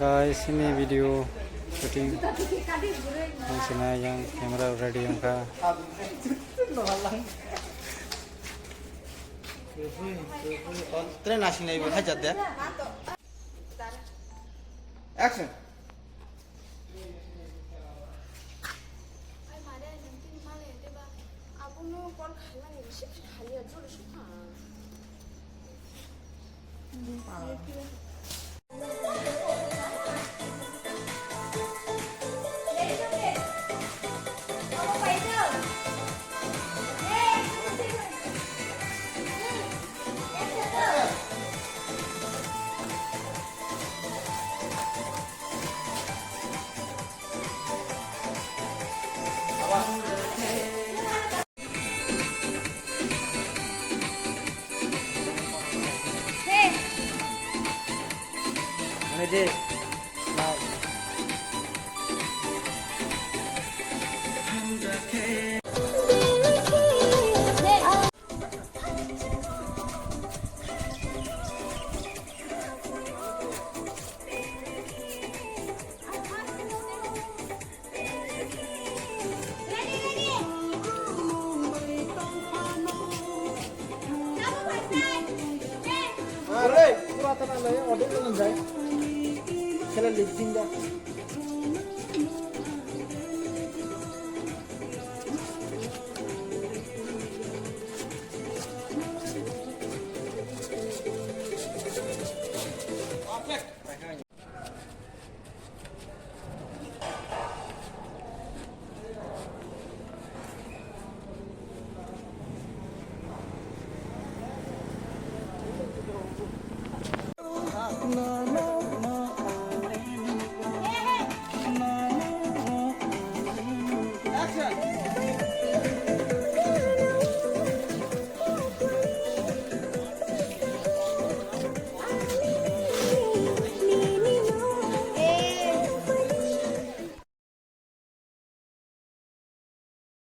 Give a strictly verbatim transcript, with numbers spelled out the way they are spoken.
Guys, ini video shooting. Yang sini yang camera ready yang ka. Tren asing nai bo hajat de. Action. Ai mare, nang tini male de ba. Abono call khaimani receive khalia jolo sukha. Are, pura tana lai, order ko nang jai. Sila lip sync da.